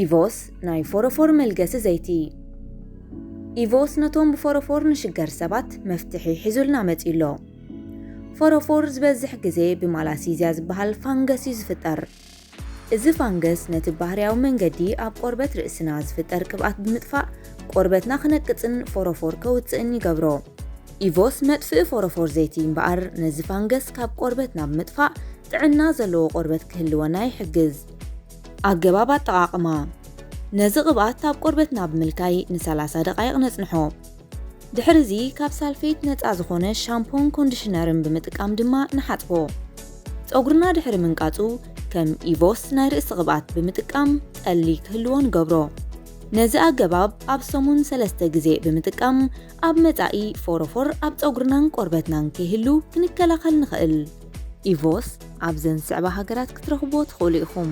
ኢቮስ ናይ ፎሮፎር መልገሲ ዘይቲ። ኢቮስ ነቶም ብፎሮፎር ንሽገር ሰባት መፍትሒ ሒዙልና መጺኡ ኣሎ። ፎሮፎር ዝበዝሕ ግዜ ብማላሲዝያ ዝበሃል ፋንገስ እዩ ዝፍጠር። እዚ ፋንገስ ነቲ ባህርያዊ መንገዲ ኣብ ቆርበት ርእስና ዝፍጠር ቅብኣት ብምጥፋእ ቆርበትና ክነቅጽን ፎሮፎር ከውጽእን ይገብሮ። ኢቮስ መጥፍኢ ፎሮፎር ዘይቲ እምበኣር ነዚ ፋንገስ ካብ ቆርበትና ብምጥፋእ ጥዕና ዘለዎ ቆርበት ክህልወና ይሕግዝ። ኣገባብ ኣጠቓቕማ። ነዚ ቅብኣት ኣብ ቆርበትና ብምልካይ ን30 ደቓይቕ ነጽንሖ። ድሕርዚ ካብ ሳልፌት ነጻ ዝኾነ ሻምፖን ኮንዲሽነርን ብምጥቃም ድማ ንሓጽቦ። ጸጉርና ድሕሪ ምንቃጹ ከም ኢቮስ ናይ ርእሲ ቅብኣት ብምጥቃም ጠሊ ክህልዎ ንገብሮ። ነዚ ኣገባብ ኣብ ሰሙን ሰለስተ ግዜ ብምጥቃም ኣብ መጻኢ ፎሮፎር ኣብ ጸጉርናን ቆርበትናን ከይህሉ ክንከላኸል ንኽእል። ኢቮስ ኣብዘን ዝስዕባ ሃገራት ክትረኽብዎ ትኽእሉ ኢኹም።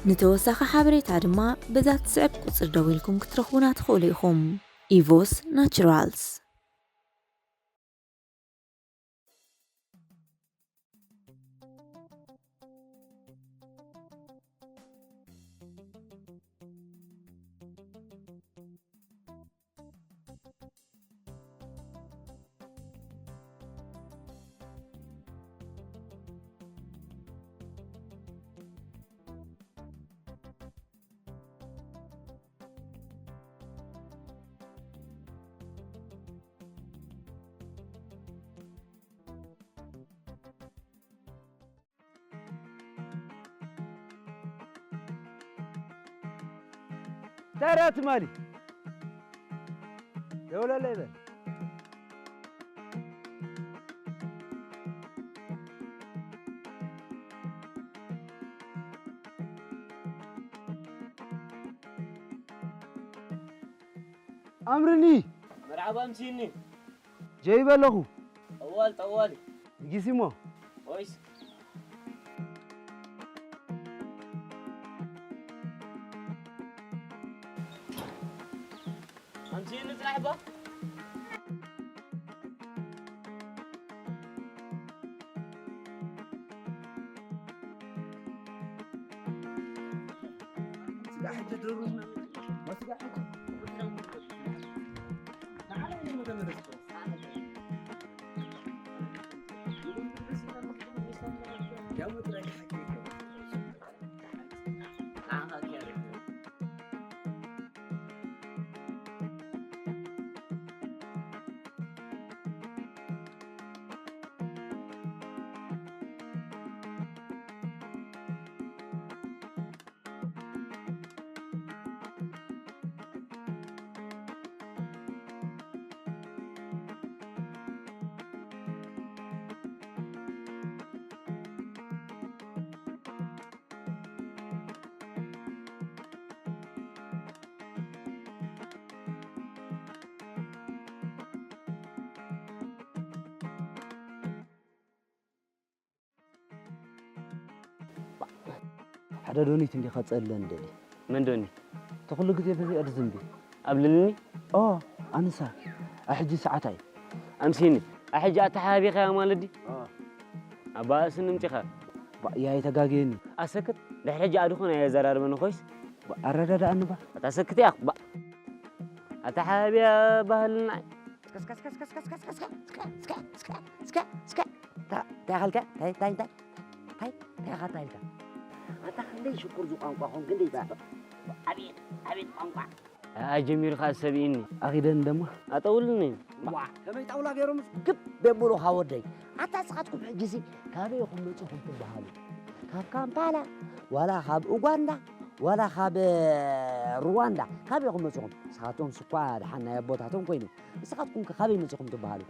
ንተወሳኺ ሓበሬታ ድማ በዛ ትስዕብ ቁጽሪ ደዊልኩም ክትረኽቡና ትኽእሉ ኢኹም። ኢቮስ ናቹራልስ። እንታይ ደኣ ትማሊ? ደውለለይ በል። ኣምርኒ። መርሓባ ኣምሲኒ። ጀይበ ኣለኹ። ጠዋል፣ ጠዋል። ንጊሲሞ። ወይስ? ኣምሲኒ ጽናሕባ። ስጋ ሕጂ ድሩ፣ ስጋ ሕጂ። ሓደ ዶኒት እንዲኻ ጸለን ደሊ። መን ዶኒት? እቲ ኩሉ ግዜ በዚኣ ድዝምቢ። ኣብ ልልኒ? ኦ፣ ኣንሳ። ኣሕጂ ሰዓት ኣይ። ኣምሲኒ። ኣሕጂ ኣተሓቢኻያ ማለት ዲ? ኦ። ኣባእስን እምጺኻ። ባ፣ ያይ ተጋግየኒ። ኣሰክት፣ ድሕሪ ሕጂ ኣድኹን ኣየዘራርበኒ ኮይስ? ባ፣ ኣረዳዳእኒ ባ። ኣታ ሰክት ያኽ፣ ባ። ኣተሓቢያ ባህልና። እስከ፣ እስከ፣ እስከ፣ እንታይ ኢኻ ኢልካ? እንታይ፣ እንታይ፣ እንታይ ኢልካ? ኣታ ክንደይ ሽኩር ዝቋንቋ ኾን፣ ክንደይ ጽብቕ። ኣቤት፣ ኣቤት ቋንቋ። ኣጀሚርካ ሰብኢኒ። ኣኺደን ደሞ። ኣጠውልኒ። ዋ፣ ከመይ ጣውላ ገይሮም ግብ የብሉኻ ወደይ። ኣታ ንስኻትኩም ሕጂሲ ካበይ ኢኹም መጺኹም ትበሃሉ? ካብ ካምፓላ፣ ዋላ ካብ ኡጋንዳ፣ ዋላ ካብ ሩዋንዳ፣ ካበይ ኢኹም መጺኹም? ንስኻቶም ስኳ ደሓን ናይ ኣቦታቶም ኮይኑ። ንስኻትኩም ከ ካበይ መጺኹም ትበሃሉ?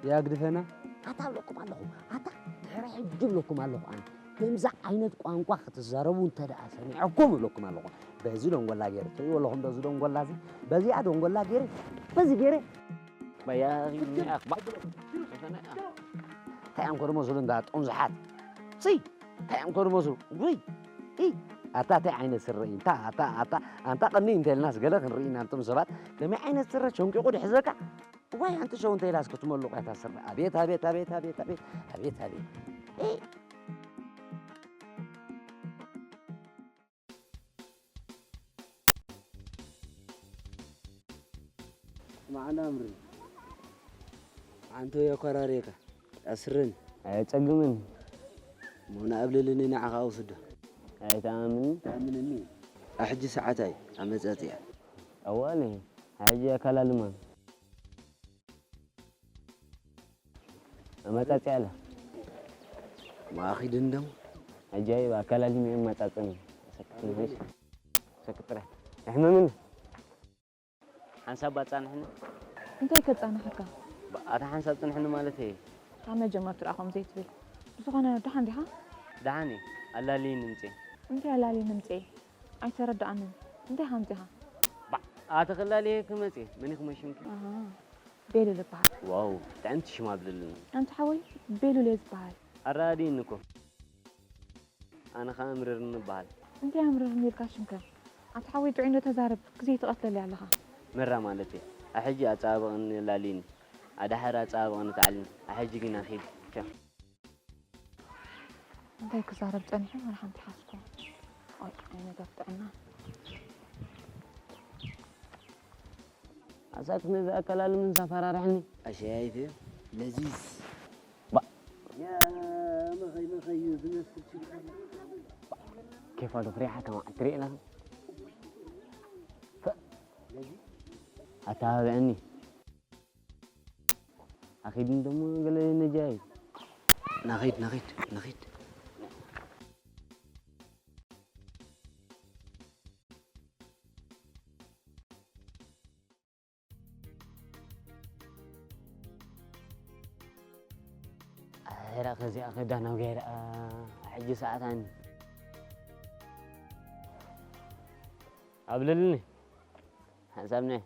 ያግድፈና። ኣታ እብለኩም ኣለኹ። ኣታ ድሕሪ ሕጂ እብለኩም ኣለኹ ኣነ። ከምዚ ዓይነት ቋንቋ ክትዛረቡ እንተ ደኣ ሰሚዐኩም እብለኩም ኣለኹ። በዚ ደንጎላ ገይረ፣ ትርእይዎ ኣለኹም ዶ እዚ ደንጎላ እዚ? በዚኣ ደንጎላ ገይረ፣ በዚ ገይረ። ባያ፣ እንታይ እዮም ኮ ዝመስሉ እንዳ ጦምዝሓት? ሲ፣ እንታይ እዮም ኮ ዝመስሉ? ውይ፣ ኢ፣ ኣታ እንታይ ዓይነት ስረ እዩ? እንታ፣ ኣታ፣ ኣታ፣ ኣንታ ቀኒ እንተ ኢልናስ ገለ ክንርኢ ኢና፣ እንቶም ሰባት ከመይ ዓይነት ስረ ሸንቂቑ ድሕዘካ? እዋይ፣ ኣንቲ ሸው እንተ ኢላስ ክትመልቑ እያ እታ ስረ። ኣቤት፣ ኣቤት፣ ኣቤት፣ ኣቤት፣ ኣቤት፣ ኣቤት፣ ኣቤት። ኢ። ናምሪ። ሓንቲ የኮራርየካ። ኣስርን። ኣየጸግምን። እሞ ንኣብልልኒ ንዓኻ ውስዶ። ኣይተኣምንን። ተኣምንኒ። ኣሕጂ ሰዓት ኣይ ኣመጻጽያ። ኣዋኒ። ሕጂ ኣከላልማ። ኣመጻጽያ ኣላ። ማኺድ እንደም። ኣጃይብ ኣከላልሚ ኣመጻጽኒ። ሰክት ጥራሕ። ኣሕመምን። ሓንሳብ ኣጻንሕኒ። እንታይ ከጻንሐካ? ባ-፣ ኣታ ሓንሳብ ጽንሕኒ ማለት እየ። ካብ መጀመርቱ ደኣ ከምኡ ዘይትብል። ብዝኾነ ደሓን ዲኻ? ደሓን እየ። ኣላልይኒ ምጽኤ። እንታይ ኣላልይኒ ምጽኤ? ኣይተረድኣንን። እንታይ ሓምጺኻ? ባ-፣ ኣቲ ክላልየኪ መጽኤ። መን ኢኺ ሽምኪ? ኣሃ፣ ቤሉል እበሃል። ዋው፣ ጥዕምቲ ሽም ኣብልልኒ። ኣንቲ ሓወይ፣ ቤሉል እየ ዝበሃል። ኣረዳድእኒ እኮ። ኣነ ኸኣ እምርርኒ እበሃል። እንታይ ኣምርርኒ ኢልካ ሽምከ? ኣቲ ሓወይ ጥዑይ እንዶ ተዛረብ፣ ግዜ ትቐትለለይ ኣለኻ። መራ ማለት እየ። ኣሕጂ ኣጸባብቕኒ ኣላልይኒ። ኣድሓር ኣጸባብቕኒ ተዓልኒ። ኣሕጂ ግና ኺድ። ቻው። እንታይ ክዛረብ ጸኒሐ? ወላ ሓንቲ ሓዝኮ። ኦይ፣ ኣይ ነገር ጥዕና። ኣሳክ ነዚ ኣከላልምን ዘፈራርሕኒ። ኣሸያይት ለዚዝ። ባ-፣ ያ መኸይ መኸይ እዩ ዝመስል ችግር። ኬፋ ዶ ፍሪሓ ከማዕ ትርኢ ኣለኻ? ፈ-፣ ኣተባብዐኒ። ኣኺድኒ ደሞ ገለ ነጃይ። ናኺድ፣ ናኺድ፣ ናኺድ። ኣረ ከዚኣ ከዳናው ገይራ ሕጂ ሰዓታኒ። ኣብልልኒ። ሓንሳብ ናይ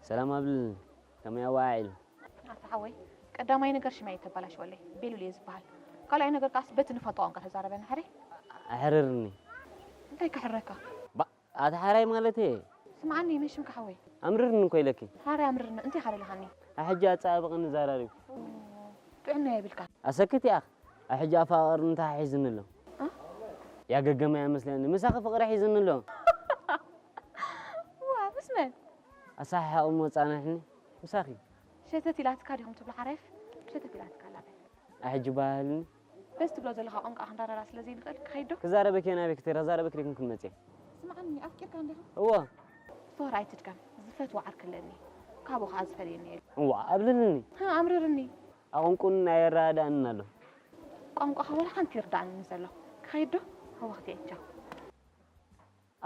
ሰላም ኣብልኒ። ከመይ ኣወዓዒሉ? ኣታ ሓወይ፣ ቀዳማይ ነገር ሽመይ ኣይተባላሽወለይ። ቤሉል እየ ዝበሃል። ካልኣይ ነገር ከኣስ በቲ ንፈልጦ ቋንቋ ተዛረበና ሕራይ። ኣሕርርኒ። እንታይ ከሕርረካ? ባ-፣ ኣታ ሓራይ ማለት እየ። ስምዓኒ፣ መን ሽምካ ሓወይ? ኣምርርኒ እኮ ኢለኪ። ሓራይ ኣምርርኒ፣ እንታይ ኢኻ ደለኻኒ? ኣሕጂ ኣጸባብቕኒ ዛራሪብ። ጥዕና የብልካ። ኣሰክት ኢኻ። ኣሕጂ ኣፋቕርኒ እንታይ ሒዝኒ ኣሎ? እ? ያገገማ እያ መስለኒ። ምሳኺ ፍቕሪ ሒዝኒ ኣሎ። ዋ፣ ምስ መን? ኣሰሓሕቕ እሞ ጻንሕኒ። ምሳኺ። ሸተት ኢላትካ ዲኹም ትብሉ ሓራይፍ? ሸተት ኢላትካ ኣላ። ኣሕጂ ባህልኒ። በዚ ትብሎ ዘለኻ ቋንቋ ክንረዳዳ ስለ ዘይንኽእል ክኸይድ ዶ? ክዛረበኪ እየ ናበይ ክትረዛረበኪ ዲኩም ክትመጽእ? ስምዓኒ፣ ኣፍቂርካ እንዲኻ? እወ። ፍቕሪ ኣይትድገም። ዝፈትዎ ዓርኪ ኣለኒ። ካብኡ ኸኣ ዝፈልየኒ የለን። እዋ፣ ኣብልልኒ። ሃ፣ ኣምርርኒ። ኣቐንቁን ኣየረዳእንን ኣሎ። ቋንቋኻ ወላ ሓንቲ ይርዳእኒ ዘሎ። ክኸይድ ዶ? ሃወኽቲ እየ፣ ቻው።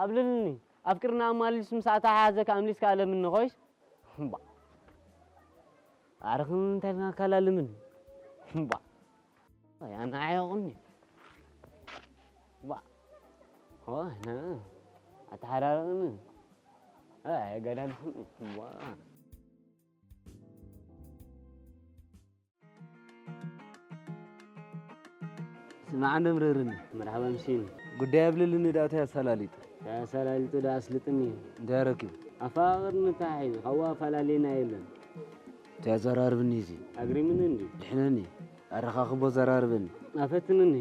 ኣብልልኒ። ኣፍቂርና ኣማሊሱ ምስ ኣተሓሓዘካ ኣምሊስካ ኣለምኒ ኮይስ? እምባ። ኣረኽን እንታይ ኢልና ካላልምን? እምባ። ኣይ፣ ኣነዓየቑኒ። እምባ። ሆ፣ ነ-፣ ኣተሓራረቕኒ። ኣይ፣ ኣየገዳግፍኒ። እምባ። ስማዕ፣ ኣምርርኒ። መርሓባ ምሲን። ጉዳይ ኣብልልኒ፣ ዳኣ እንታይ ኣሰላሊጡ? ኣሰላሊጡ ዳኣ ኣስልጥኒ። እንታይ ረኪቡ? ኣፋቕርኒ ታሒ፣ ካብኡ ኣፈላልየና የለን። እንታይ ኣዘራርብኒ እዚ? ኣግሪምኒ እንዲ። ድሕነኒ። ኣረኻኽቦ ዘራርበኒ። ኣፈትንኒ።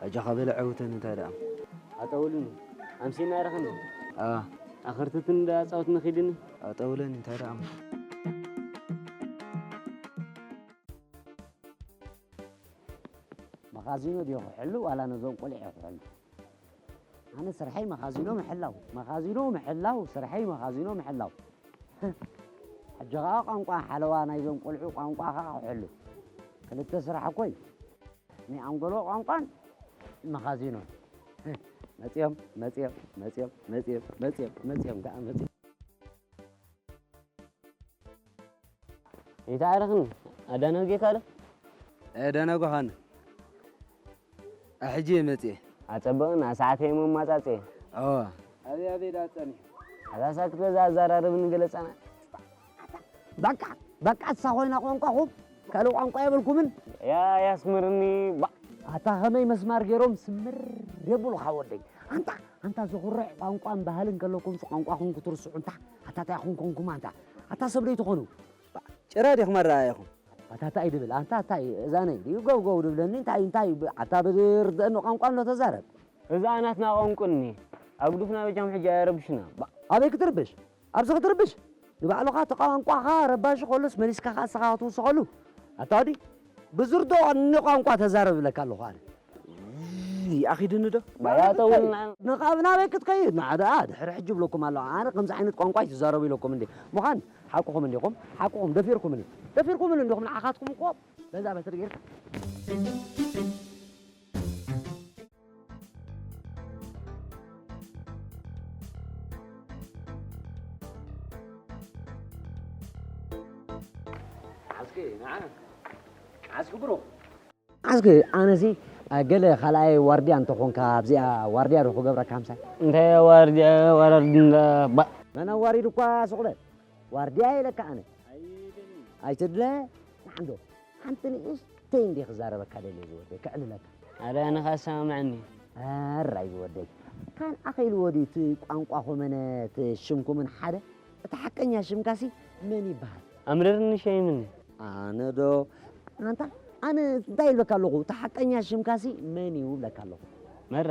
ኣጆኻ በለ ዕውተኒ እንታይ ደኣ። ኣጠውልኒ። ኣምሲና ይረኸኒ። ኣ። ኣኸርትትን ዳ ኣጻውትኒ ኺድኒ። ኣጠውለኒ እንታይ ደኣ። መኻዚኖ ድዮ ክሕሉ ዋላ ነዞም ቆልዑ ክሕሉ? ኣነ ስርሐይ መኻዚኖ ምሕላው፣ መኻዚኖ ምሕላው፣ ስርሐይ መኻዚኖ ምሕላው። ሕጂ ኸኣ ቋንቋ ሓለዋ ናይዞም ቆልዑ ቋንቋ ኸኣ ክሕሉ። ክልተ ስራሕ እኮ እዩ። ናይ ኣንጎሎ ቋንቋን መኻዚኖን። መጽዮም፣ መጽዮም፣ መጽዮም፣ መጽዮም፣ መጽዮም፣ መጽዮም፣ ከኣ መጽዮም። ይተዓረኽኒ፣ ኣዳነው ጌካ ዶ? ኣዳነው ጓኻነ። ኣሕጂ እየ መጽየ። ኣጸበቕን ኣሰዓተ እየ መማጻጽየ። ኣዋ። ኣበይ ኣበይ ደኣ ጸኒሑ? ኣታ ሳክት በዛ ኣዘራርብኒ ገለ ጸና-፣ በቃ፣ በቃ እሳ ኮይና ቋንቋኹም፣ ካልእ ቋንቋ የብልኩምን? ያ፣ ያስምርኒ፣ ባ-፣ ኣታ ኸመይ መስማር ገይሮም ስምር የብሉኻ ወደይ። ኣንታ፣ ኣንታ ዝኹርዕ ቋንቋን ባህልን ከለኩምስ ቋንቋኹም ክትርስዑ እንታ፣ ኣታ እንታይ ኢኹም ኮንኩም ኣንታ? ኣታ ሰብ ዶ ኣይትኾኑ? ባ-፣ ጭራ ዲኹም ኣረኣእያኹም? ኣታ እንታይ ድብል? ኣንታ እንታይ እዛነይ ድዩ ገው ገው ድብለኒ? እንታይ፣ እንታይ ብ-፣ ኣታ ብዝርድአኒ ቋንቋ ኣሎ ተዛረብ። እዛ ናትና ቋንቁኒ። ኣግዱፍና በጃኹም ሕጂ ኣየረብሹና። ባ-፣ ኣበይ ክትርብሽ? ኣብዚ ክትርብሽ ንባዕልኻ እቲ ቋንቋኻ ረባሺ ከሎስ መሊስካ ኸዓ ንስኻ ክትውስኸሉ። ኣታ ወዲ ብዝርድኦ ቋንቋ ተዛረብ እብለካ ኣለኹ ኣነ። ኣኺድኒ ዶ? ባያጠውልና። ንኻብ ናበይ ክትከይድ ንዓደ ድሕሪ ሕጂ ብለኩም ኣለኹ ኣነ ከምዚ ዓይነት ቋንቋ ይትዛረቡ ኢለኩም እንዴ። ምዃን ሓቅኹም እንዲኹም ሓቅኹም ደፊርኩምኒ ደፊርኩምኒ እንዲኹም ንዓኻትኩም እኮ በዛ በትሪ ጌርካ ዓስኪ ንዓ ዓስኪ ብሩኽ ዓስኪ ኣነሲ ገለ ካልኣይ ዋርድያ እንተኾንካ ኣብዚኣ ዋርድያ ዶ ክገብረካ ምሳይ እንታይ ዋርድያ ዋራርድ እንዳ ባ መን ኣዋሪድ እኳ ስቕ በል ዋርድያ ኢለካ ኣነ ኣይትድለ ንዓንዶ ሓንቲ ንእሽተይ እንዲ ክዛረበካ ደልየ ዝወደይ ከዕልለካ ኣረ ኣነ ኸኣ ሰማምዐኒ ኣራይ ዝወደይ ካን ኣኸይልዎ ድዩ እቲ ቋንቋ ኮመነ እቲ ሽምኩምን ሓደ እቲ ሓቀኛ ሽምካሲ መን ይበሃል ኣምረርኒ ሸይምኒ ኣነ ዶ ኣንታ ኣነ እንታይ ይብለካ ኣለኹ እቲ ሓቀኛ ሽምካሲ መን እዩ ይብለካ ኣለኹ መራ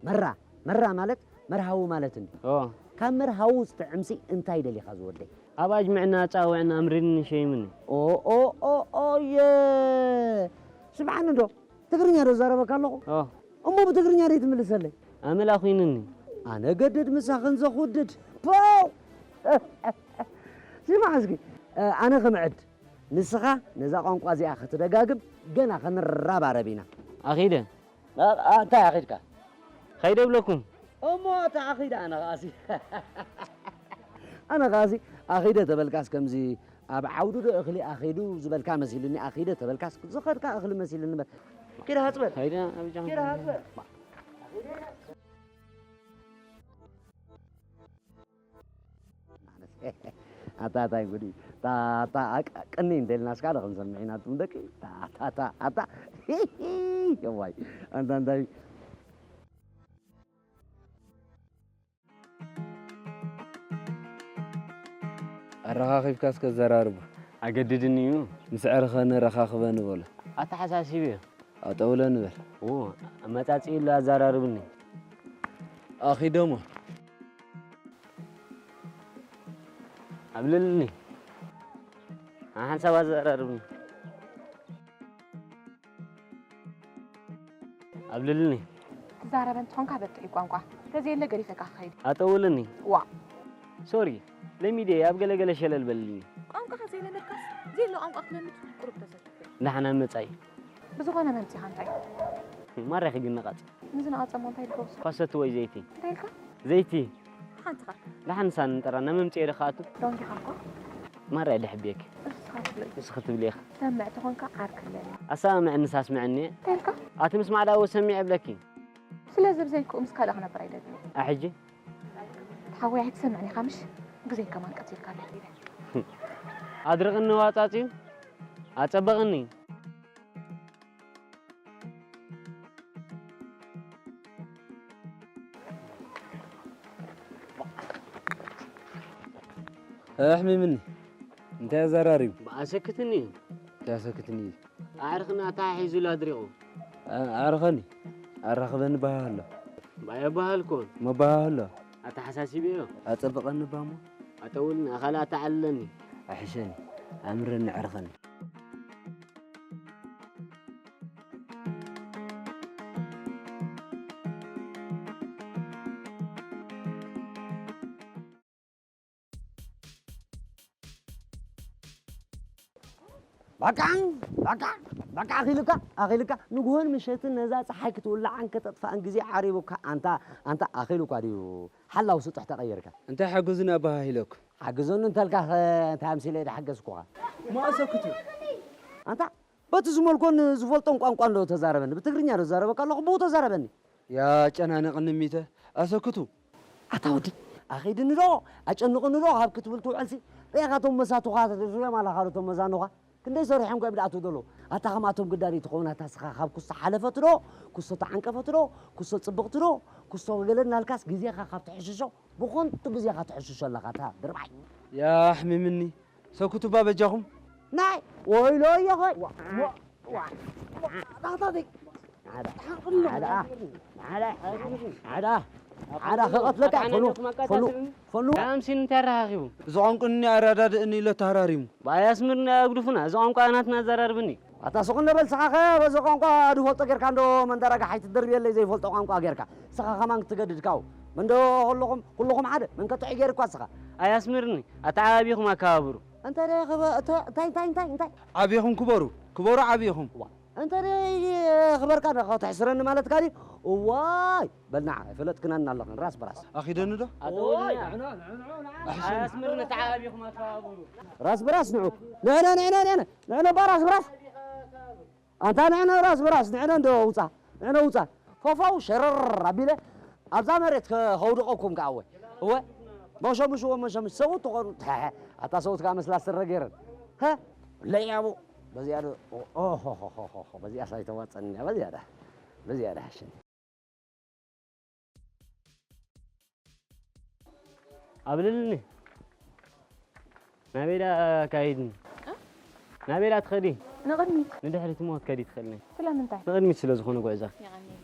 መራ መራ ማለት መርሃዊ ማለት እንዲ ኦ ካብ መርሃዊ ዝጥዕምሲ እንታይ ደሊኻ ዝወደይ ኣብ ኣጅምዕና ኣጻውዕና ኣምሪኒ ሸይምኒ ኦ ኦ ኦ ኦ የ ስምዓኒ ዶ ትግርኛ ዶ ዛረበካ ኣለኹ ኦ እሞ ብትግርኛ ደይ ትምልሰለይ ኣመላ ኹይንኒ ኣነ ገድድ ምሳኽን ዘኹድድ ፖው ስማዕ እስኪ ኣነ ክምዕድ ንስኻ ነዛ ቋንቋ እዚኣ ክትደጋግም ገና ክንረባረብ ኢና ኣኺደ እንታይ ኣኺድካ ኸይደ ብለኩም እሞ ኣታ ኣኺደ ኣነ ኸኣሲ ኣነ ኸኣሲ ኣኺደ ተበልካስ ከምዚ ኣብ ዓውዱ ዶ እኽሊ ኣኺዱ ዝበልካ መሲሉኒ ኣኺደ ተበልካስ ዝኸድካ እኽሊ መሲሉኒ በል ኪድ ሃፅበል ኸይደ ኣብ ጃም ኪድ ሃፅበል ኣታ እንታይ ጉድ እዩ? እታ እታ ኣቅ- ቅኒ እንተኢልና እስካ ዶ ክንሰምዕ ኢና ኣቱም ደቂ? እታ እታ እታ ኣታ ሂሂ፣ እዋይ ኣንታ እንታይ ኣረኻኺብካ እስከ ዘራርቡ። ኣገድድኒ እዩ። ምስ ዕርኸ ነረኻኽበ ንበሎ። ኣተሓሳሲበዮ። ኣጠውለ ንበል። ዎ፣ ኣመጻጽእሉ ኣዘራርብኒ። ኣኺደሞ። ኣብልልኒ። ሓንሳብ ኣዘራርብኒ። ኣብልልኒ። ትዛረበ እንተኾንካ በትዒ ቋንቋ። ተዘየለ ገዲፈካ ክኸይድ። ኣጠውልኒ። ዋ። ሶሪ። ለሚደይ ኣብ ገለገለ ሸለል በልልኒ። ቋንቋኻ ዘይለመድካስ፣ ዘየለ ቋንቋ ክትለምድ ቁሩብ ተዘ- ደሓን ኣብ መጻኢ። ብዝኾነ መምጺኻ እንታይ? ማርያኺ ግን ነቓጽ። ንዝነቐጸ እሞ እንታይ ኢልካ ወስዶ? ኳሰቲ ወይ ዘይቲ? እንታይ ኢልካ? ዘይቲ። ሓንቲ ኻል። ደሓን ንሳ ንጠራና መምጽኤ ዶ ክኣቱ? ደንጊኻ እኮ። ማርያ ደሕብየኪ። እስኻ ትብለይ። ንስኺ ትብሊ ኢኺ። ሰምዕ ተኾንካ ዓርኪ ኣለኒ። ኣሰማምዐኒ ንሳ ኣስምዐኒ። እንታይ ኢልካ? ኣቲ ምስማዕ ደኣ ወሰሚዐ እብለኪ። ስለዚ ብዘይክኡ ምስ ካልእ ክነብር ኣይደልን እየ። ኣሕጂ? ሓወይ ኣይትሰምዕን ኢኻ ምሽ? ግዜ ከማን ቀቲልካ ኣሎ ኢለ። ኣድርቕኒ ዋጻጽዩ ኣጸበቕኒ። ኣሕሚምኒ እንታይ ኣዘራሪቡ ኣሰክትኒ እንታይ ኣሰክትኒ ኣዕርኽና ተሓሒዙ ኣድሪቑ ኣዕርኸኒ ኣራኽበኒ በሃሎ ባየ በሃልኮ መበሃሎ ኣተሓሳሲበዮ ኣጸብቐኒ ባሞ ኣጠውልና ኣኻላ ኣተዓልለኒ ኣሕሸኒ ኣምረኒ ኣዕርኸኒ በቃ በቃ በቃ ኣኺሉካ ኣኺሉካ ንግሆን ምሸትን ነዛ ፀሓይ ክትውላዓን ከተጥፋእን ግዜ ዓሪቡካ ኣንታ ኣንታ ኣኺሉካ ድዩ ሓላው ስጡሕ ተቐይርካ እንታይ ሓግዙኒ ኣበሃሂለኩም ሓግዞኒ እንተልካ እንታይ ኣምሲለ ድሓገዝኩኻ ማእሰክቱ ኣንታ በቲ ዝመልኮን ዝፈልጦን ቋንቋ እንዶ ተዛረበኒ ብትግርኛ ዶ ዛረበካ ኣለኹ ብኡ ተዛረበኒ ያጨናንቕኒ ሚተ ኣሰክቱ ኣታ ወዲ ኣኺድኒ ዶ ኣጨንቕኒ ዶ ካብ ክትብል ትውዕልሲ ርኤኻቶም መሳቱኻ ሪኦም ኣለኻ ዶ ቶም መዛኑኻ ክንደይ ሰሪሖም ከ ብድኣቱ ደሎ ኣታ ከማቶም ግዳዲ ትኸውን ኣታ ስኻ ካብ ኩስቶ ሓለፈት ዶ ኩስቶ ተዓንቀፈት ዶ ኩስቶ ጽብቕቲ ዶ ኩስቶ ገለ እናልካስ ግዜኻ ካብ ትሕሽሾ ብኾንቱ ግዜኻ ትሕሽሾ ኣለኻ ኣታ ድርባይ ያሕሚምኒ ሰኩቱባ በጃኹም ናይ ወይሎ እዮኾይ ታታተይ ሓደ ሓደ ሓደ ሓዳ ክቐትለካ ኣታ ፈኑ፣ ሓና ፈኑ፣ ነኩም ኣቃታትልኒ። ፈኑ። ኣምሲን እንታይ ኣረኻኺቡ? እዚ ቋንቁኒ ኣረዳድእኒ ኢለ ተሃራሪሙ። ብኣይ ኣስምርኒ ኣግዱፉና፣ እዚ ቋንቋ ናትና ኣዘራርብኒ። ኣታ ስቕ እንደ በል ስኻ ኸ በዚ ቋንቋ ድፈልጦ ጌርካ እንዶ መንደረጋ ሓይቲ ደርብየለይ ዘይፈልጦ ቋንቋ ጌርካ። ስኻ ከማን ክትገድድ ካብኡ። መንዶ ኩልኹም፣ ኩልኹም ሓደ፣ መን ከጥዑ ጌርኳ ስኻ? ኣይ ኣስምርኒ፣ ኣተዓባቢኹም ኣከባብሩ። እንተ ደይ ክበ-፣ እተ-፣ እንታይ፣ እንታይ፣ እንታይ፣ እንታይ? ዓቢኹም ክበሩ፣ ክበሩ ዓቢኹም። ዋ፣ እንተ ደይ ክበርካ ዶ ከተሕስረኒ ማለትካ ድዩ? እዋይ፣ በል ንዓ፣ ኣይፈለጥክናን ኣለኽን፣ ራስ ብራስ። ኣኺደኒ ዶ? ኣተወልና። ኣሕስን። ኣይ ኣስምርኒ፣ ኣተዓባቢኹም ኣከባብሩ። ራስ ብራስ ንዑ። ንዕነ፣ ንዕነ፣ ንዕነ፣ ንዕነ፣ ባ ራስ ብራስ። ኣንታ ንዕነ ራስ ብራስ፣ ንዕነ እንዶ ውጻ፣ ንዕነ ውጻ። ፈፋው ሸረር ኣቢለ ኣብዛ መሬት ከ-፣ ከውድቐኩም ከኣ እወ። እወ። መሸምሽዎ መሸምሽ ሰብኡት ትኾኑ። ኣታ ሰብኡት ከኣ መስላ ስረ ገይረን። ሀ? ለያቡ። በዚኣ ዶ-፣ ኦ-፣ ኦሆሆሆሆ፣ በዚኣ ሳይተዋጸኒ፣ በዚኣ ዳ-፣ በዚኣ ዳ ሓሽኒ። ኣብልልኒ። ናበይ ዳ ካይድኒ? እ? ናበይ ዳ ትኸዲ? ንቕድሚት። ንድሕሪት እሞ ክትከዲ ትኽእልኒ። ስለምንታይ? ንቕድሚት ስለ ዝኾነ ጉዕዞ። የቐንየለይ።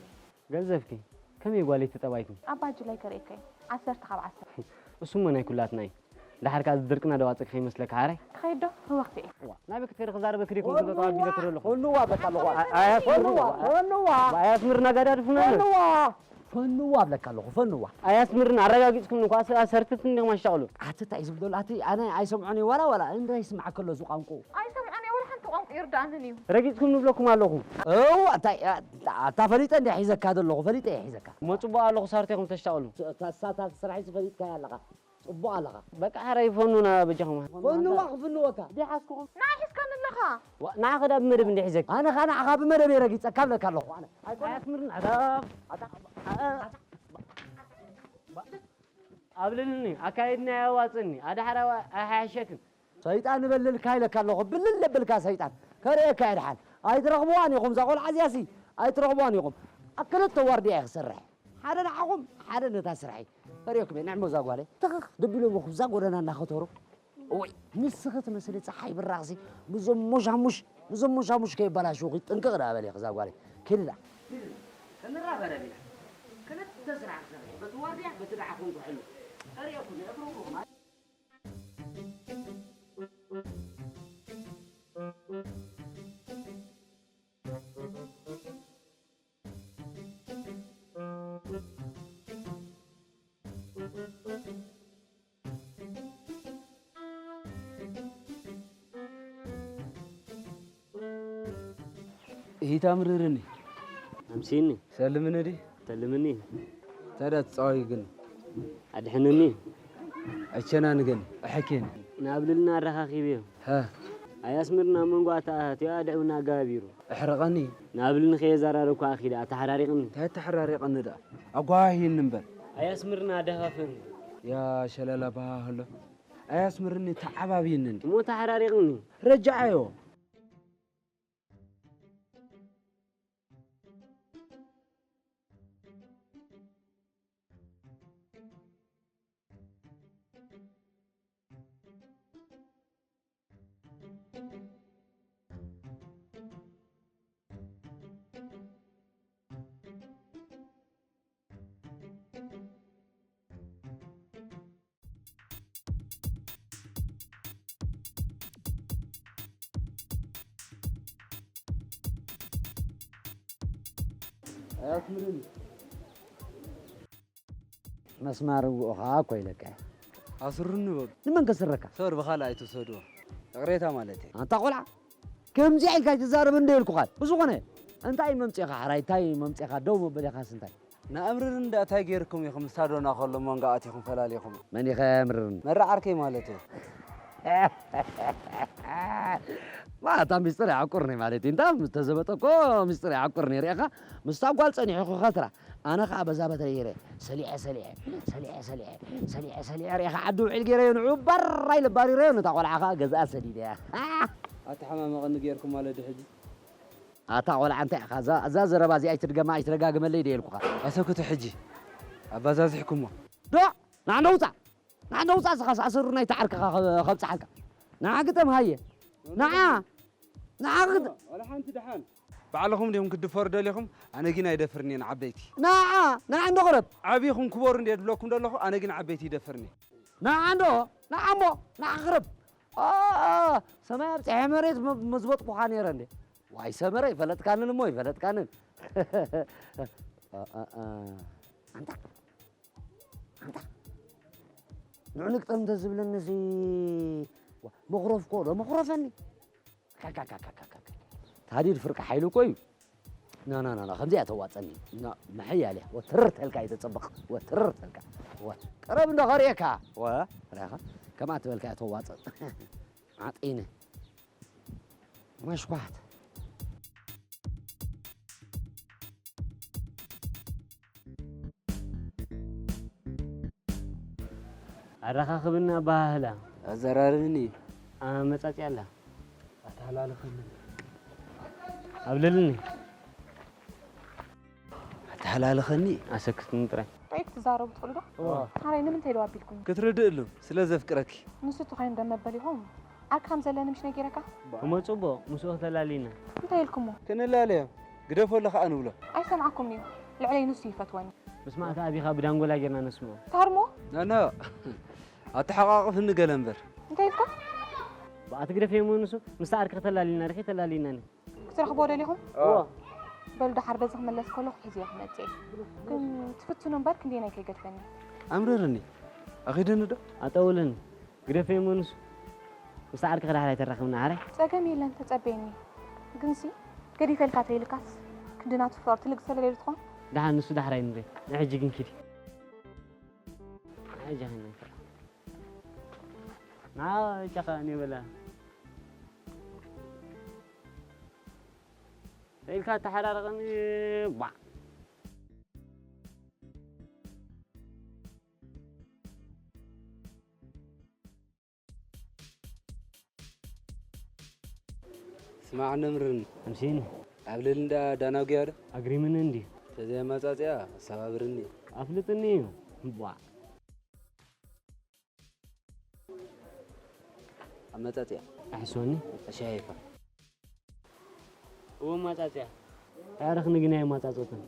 ገንዘብኪ ከመይ ጓለይ ተጠባይኪ? ኣብ ባጅለይ ከርእየካ እየ። ዓሰርተ ካብ ዓሰርተ። እሱ እሞ ናይ ኩላትና እዩ። ደሓር ከኣ እዚ ድርቅና ደዋጽእ ከይመስለካ ሓራይ? ክኸይድ ዶ? ህወኽቲ እየ። ዋ፣ ናበይ ክትከዲ ክዛረበኪ ድዩ? ፈንዋ፣ ፈንዋ ኣለካ ኣለኹ። ኣያ ፈንዋ፣ ፈንዋ። ኣያ ኣስምር ናጋዳድፉና። ፈንዋ፣ ፈንዋ ኣብለካ ኣለኹ፣ ፈንዋ። ኣያ ኣስምርን ኣረጋጊጽኩም እንኳ ሰርትት እንዲኹም ኣሻቕሉ። ኣቲ እንታይ ዝብል ዘሎ? ኣቲ ኣነ ኣይሰምዖን እየ ዋላ፣ ዋላ እንታይ ይስምዓካ ኣሎ እዚ ቋንቁ? ኣይሰምዖን እየ ዋላ ሓንቲ ቋንቁ ይርድኣንን እዩ። ረጊጽኩም ንብለኩም ኣለኹ። እው፣ ኣታ፣ ኣታ ፈሊጠ እንደ ሒዘካ ዘለኹ፣ ፈሊጠ እየ ሒዘካ። እሞ ጽቡቕ ኣለኹ ሳርቴኹም ተሻቕሉ። እታ፣ እታ፣ እታ ስራሕ ፈሊጥካያ ኣለኻ። ጽቡቕ ኣለኻ። በቃ፣ ሓራይ ፈኑና በጃኹም። ፈንዋ ክፍንወካ። ደይ ሓዝኩኹም። ንዓይ ሒዝካኒ ኣለኻ። ዋ፣ ንዓኺ ዳ ብመደብ እንደ ሒዘኪ። ኣነ ኸኣ ንዓኻ ብመደብ እየ ረጊጸካ እብለካ ኣለኹ፣ ኣነ። ኣይኮነን። ኣያስምርን ኣታ፣ ኣታ፣ ኣብልልኒ፣ ኣካይድና ያዋጽኒ፣ ኣድሓር ኣይሓሸክን። ሰይጣን እበልልካ ኢለካ ኣለኹ፣ ብልል የብልካ ሰይጣን። ከርእየካ እየ ድሓን። ኣይትረኽብዋን ኢኹም፣ እዛ ቆልዓ እዚኣሲ ኣይትረኽብዋን ኢኹም። ኣብ ክልተ ዋርድያ እየ ክሰርሕ። ሓደ ንዓኹም፣ ሓደ ነታ ስርሐይ። ከርእየኩም እየ፣ ንዕሞ እዛ ጓለይ። ትኽኽ ድቢሎምኹም እዛ ጎደና እናኸተሩ። እወይ፣ ንስኺ ትመስሊ ጸሓይ ብራቕሲ፣ ምስዞም ሞሻሙሽ፣ ምስዞም ሞሻሙሽ ከይበላሽውኺ ጥንቅቕ ደኣ በሊ እዛ ጓለይ። ኪዲ ደኣ። ክንራኸብ ኢና። ክልተ ስራሕ ክንሰርሕ። በቲ ዋርድያ፣ በቲ ደሓኹም ክሕሉ። ከርእየኩም እየ፣ እፍርኹም። ኢታ ምርርኒ። ኣምሲኒ። ሰልምኒ ዲ? ሰልምኒ። ታዲያ ትጻወይ ግን? ኣድሕንኒ። ኣቸናን ግን? ኣሐኬን። ናብልልና ኣረኻኺብዮ። ሃ። ኣያስምርና ኣብ መንጎ ኣታ ኣትዮ ኣድዕውና ኣጋባቢሩ። ኣሕርቐኒ። ናብልኒ ከየዛራረብኩ ኣኺለ ኣተሓራሪቕኒ። እንታይ ኣተሓራሪቐኒ ደኣ? ኣጓሂኒ እምበር። ኣያስምርና ኣደኻኽኒ። ያ ሸለላ ባሃ ኣሎ። ኣያስምርኒ ተዓባብይኒ እንዲ። እሞ ተሓራሪቕኒ። ረጃዓዮ። ኣያስምርኒ። መስማር ውኡ ኸዓ እኮ ኢለካ እየ። ኣስሩኒ በሉ። ንመን ከስረካ? ሶር ብኻልእ ኣይትውሰድዎ። ይቕሬታ ማለት እየ። ኣንታ ቆልዓ፣ ከምዚኣ ኢልካ ኣይትዛረብ እንደ ኢልኩኻ። ብዝኾነ፣ እንታይ መምጺእኻ ሕራይ? እንታይ መምጺእኻ? ደው መበሊኻስ እንታይ? ንኣምርርን ደኣ እንታይ ጌርኩም ኢኹም? ምስ ሳዶና ከሎ መንጎ ኣቲኹም ፈላሊኹም? መን ኢኸ ኣምርርን? መራ ዓርከይ ማለት እየ። ማ፣ እታ ሚስጥር ይዓቁርኒ ማለት እዩ። እንታ ምስ ተዘበጠ እኮ ሚስጥር ይዓቁርኒ። ርኢኻ? ምስታ ጓል ጸኒሑ ክኸትራ። ኣነ ኸኣ በዛ በትረይ ገይረ ሰሊዐ፣ ሰሊዐ፣ ሰሊዐ፣ ሰሊዐ፣ ሰሊዐ፣ ሰሊዐ ርኢኻ ዓዲ ውዒል ገይረዮ ንዑ ባራይ ለባሪረዮ ነታ ቆልዓ ኸኣ ገዝኣ ሰዲደያ። ኣተሓማመቐኒ ጌርኩም ማለት ድዩ ሕጂ? ኣታ ቆልዓ እንታይ ኢኻ? እዛ፣ እዛ ዘረባ እዚኣ ኣይትድገማ፣ ኣይትደጋግመለይ ድየ ኢልኩኻ? ኣሰክቱ ሕጂ ኣባዛዚሕኩሞ። ዶ! ንዓንዶ ውጻእ! ንዓንዶ ውጻእ እስኻስ ኣሰሩ ናይቲ ዓርክኻ ከ-፣ ከብጽሓልካ። ንዓ ግጠም ሃየ። ንዓ! ንዓ ግጠም! ዋላ ሓንቲ ደሓን። ባዕልኹም ዲኹም ክትድፈሩ ደሊኹም? ኣነ ግን ኣይደፍርን እየ ንዓበይቲ። ንዓ ንዓ እንዶ ቅረብ። ዓብይኹም ክበሩ እንደ ድብለኩም ደለኹ፣ ኣነ ግን ዓበይቲ ይደፍርን እየ። ንዓ እንዶ ንዓ እሞ ንዓ ክረብ። ኦ፣ ኦ፣ ሰማይ ኣብፅሐ መሬት መ- መዝበጥኩኻ ነይረ እንዴ? ዋይ ሰመረ ይፈለጥካንን እሞ ይፈለጥካንን። ኣ- ኣ- ኣ- ኣንታ ኣንታ ንዑ ንግጠም እንተዝብለኒ እዚ መኽረፍኮ ዶ መኽረፈኒ። ታዲድ ፍርቂ ሓይሉ እኮ እዩ። ና ና ና ና ከምዚኣ ተዋፀኒ። ና መሐያልያ ወትርር ተልካ እዩ ተፀበቕ። ወትርር ተልካ ወ ቀረብ እንዶ ከርእየካ። ወ ራኻ ከምኣ ትበልካ እያ ተዋፀ። ዓጢነ መሽኳት። ኣረኻኽብና ኣበሃህላ። ኣዘራርብኒ። ኣመጻጽያ ኣላ። ኣተሃላልኸኒ። ኣብልልኒ። ኣተሃላልኸኒ። ኣሰክትኒ ጥራይ። እንታይ ክትዛረቡ ትኽእሉ ዶ? እዋ። ሓራይ ንምንታይ ዶ ኣቢልኩም? ክትርድእሉ ስለ ዘፍቅረኪ። ንሱ ተኾይኑ ዶ መበሊኹም? ዓርኪ ከም ዘለኒ ምሽ ነጊረካ? እሞ ጽቡቕ፣ ምስኡ ክተላልይና። እንታይ ኢልኩሞ? ክንላለዮ፣ ግደፎ ኣሎ ከኣ ንብሎ። ኣይሰምዓኩምን እዩ። ልዕለይ ንሱ ይፈትወኒ። ምስ ማእካ ኣቢኻ ብዳንጎላ ጌርና ነስምዖ። ታርሞ? ናና፣ ኣተሓቓቕፍኒ ገለ እምበር። እንታይ ኢልካ? ብኣቲ ግደፍ እሞ ንሱ፣ ምስቲ ዓርኪ ክተላልይና ዲኺ ተላልይናኒ? ክትረኽብዎ ደሊኹም? እዎ። በሉ ደሓር በዚ ክምለስ ከለኹ ሒዝዮ ክመጽእ እየ። ግን ትፍትኖ እምበር ክንደየናይ ከይገድፈኒ። ኣምርርኒ። ኣኺድኒ ዶ? ኣጠውልኒ። ግደፈ እሞ ንሱ። ምስቲ ዓርኪ ክዳሕር ኣይተራኽብና ሓራይ። ጸገም የለን ተጸበየኒ። ግንሲ ገዲፈልካ ተይልካስ ክንዲ ናቱ ፍቕሪ ትልቅ ሰለለይ ትኾን? ደሓን ንሱ ዳሕራይ ንርኢ። ንሕጂ ግን ኪዲ። ንሕጂ ኸይንንክር። ና ጨኻ እኔ በላ። ኢልካ ተሓራረቐኒ። ቧዕ። ስማዕ ነምርን። ኣምሲኒ። ኣብ ልል እንዳ ዳናጉያ ዶ? ኣግሪምኒ እንዲ። ተዘይ ኣማጻጽያ ኣሰባብርኒ። ኣፍልጥኒ እዩ። ቧዕ። ኣመጻጽያ። ኣሕሶኒ። ኣሻሂፋ። እዎ ማጻጽያ። ኣዕርኽኒ ግን ኣይማጻጸትን።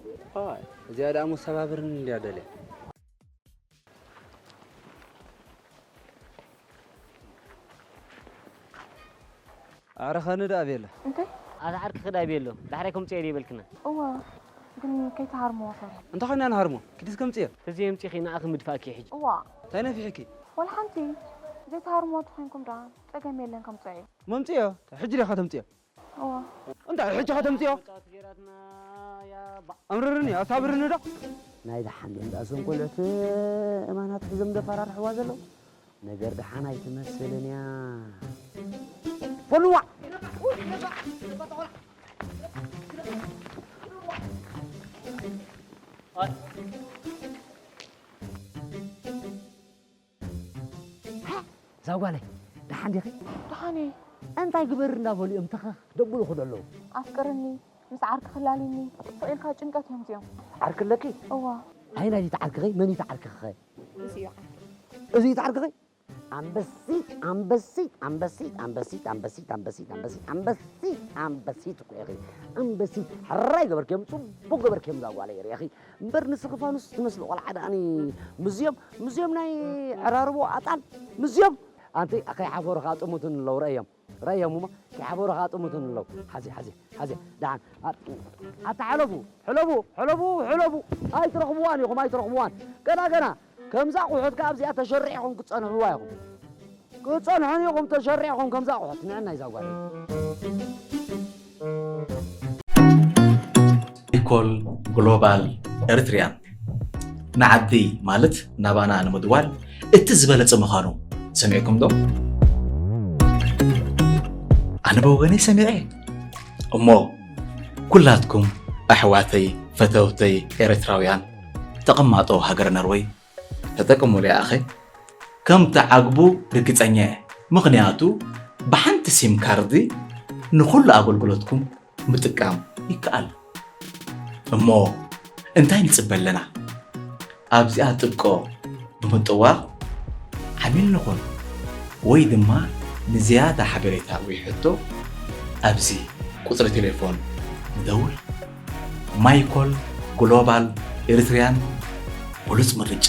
ኣይ፣ እዚኣ ደኣ መሰባብርን እንድያ ደልያ። ኣዕርኸኒ ደኣ ቤላ። እንታይ? ኣታ ዓርኪ ክዳ ቤሎ። ዳሕራይ ከምጽኦ ድየ በልክና? እወ፣ ግን ከይትሃርምዎ ፈርሒ። እንታይ ኮይና ንሃርሞ? ኪዲስ ከምጽኦ። ተዘየምጺኺ ንኣኺ ምድፋእኪ ሕጂ። እዋ። እንታይ ነፊሕኪ? ወላ ሓንቲ። ዘይትሃርምዎ ተኾይንኩም ደኣ ጸገም የለን ከምጽኦ እዩ። መምጽኦ? ሕጂ ዲኻ ተምጽኦ? እዋ። እንታይ ሕጂ ከተምጽኦ? ኣምርርኒ፣ ኣሳብርኒ ዶ? ናይ ደሓን ድዮም ደኣ እዞም ቆልዑት እማናት ሒዞም ደፈራርሕዋ ዘለዉ? ነገር ደሓን ኣይትመስልን እያ። ፈንዋ! እዛ ጓለይ፣ ደሓን ዲኺ? ደሓን እየ። እንታይ ግበር እንዳበሉ እዮም ተኸኽ ደብሉኹ ዘለዉ? ኣፍቅርኒ፣ ምስ ዓርኪ ክላልኒ፣ ስቕ ኢልካ ጭንቀት እዮም እዚኦም። ዓርኪ ኣለኪ? እዋ። ኣይ ናይዚ ተዓርክኸይ፣ መን እዩ ተዓርክኸ? እዚ እዩ ዓርኪ። እዚ እዩ ተዓርክኸይ? ኣንበሲት፣ ኣንበሲት፣ ኣንበሲት፣ ኣንበሲት፣ ኣንበሲት፣ ኣንበሲት፣ ኣንበሲት፣ ኣንበሲት፣ ኣንበሲት እኮ ኢኺ። ኣንበሲት፣ ሕራይ ገበርክዮም፣ ጽቡቕ ገበርክዮም እዛ ጓለይ ርኢኺ። እምበር ንስኺ ፋኑስ ትመስሊ ቆልዓ ደኣኒ ምዝዮም፣ ምዝዮም ናይ ዕራርቦ ኣጣል ምዝዮም። ኣንቲ ከይሓፈሩ ከኣ ጥሙትን ኣለዉ፣ ረእዮም፣ ረእዮም እሞ ከይሓፈሩ ከኣ ጥሙትን ኣለዉ። ሓዚ፣ ሓዚ፣ ሓዚ፣ ደሓን፣ ኣ-፣ ኣታ ሕለፉ፣ ሕለፉ፣ ሕለፉ፣ ሕለፉ። ኣይትረኽብዋን ኢኹም፣ ኣይትረኽብዋን። ገና፣ ገና፣ ከምዛ ኣቑሑት ከኣ ኣብዚኣ ተሸሪዕኹም ክትጸንሕዋ ኢኹም። ክትጸንሑን ኢኹም ተሸሪዕኹም ከምዛ ኣቑሑት። ንዕና ይዛ ጓል። ኢኮል ግሎባል ኤርትሪያን ንዓዲ ማለት ናባና ንምድዋል እቲ ዝበለጸ ምዃኑ ሰሚዕኩም ዶ? ኣነ ብወገነይ ሰሚዐ። እሞ ኩላትኩም ኣሕዋተይ ፈተውተይ ኤርትራውያን ተቐማጦ ሃገረ ነርወይ ተጠቀሙሉ ኣኸ ከም ትዓግቡ ርግጸኛ እየ። ምኽንያቱ ብሓንቲ ሲም ካርዲ ንኹሉ ኣገልግሎትኩም ምጥቃም ይከኣል። እሞ እንታይ ንጽበ ኣለና? ኣብዚኣ ጥብቆ ብምጥዋቕ ዓሚል ንኹን፣ ወይ ድማ ንዝያዳ ሓበሬታ ወይ ሕቶ ኣብዚ ቁጽሪ ቴሌፎን ንደውል። ማይኮል ግሎባል ኤሪትሪያን ብሉጽ ምርጫ።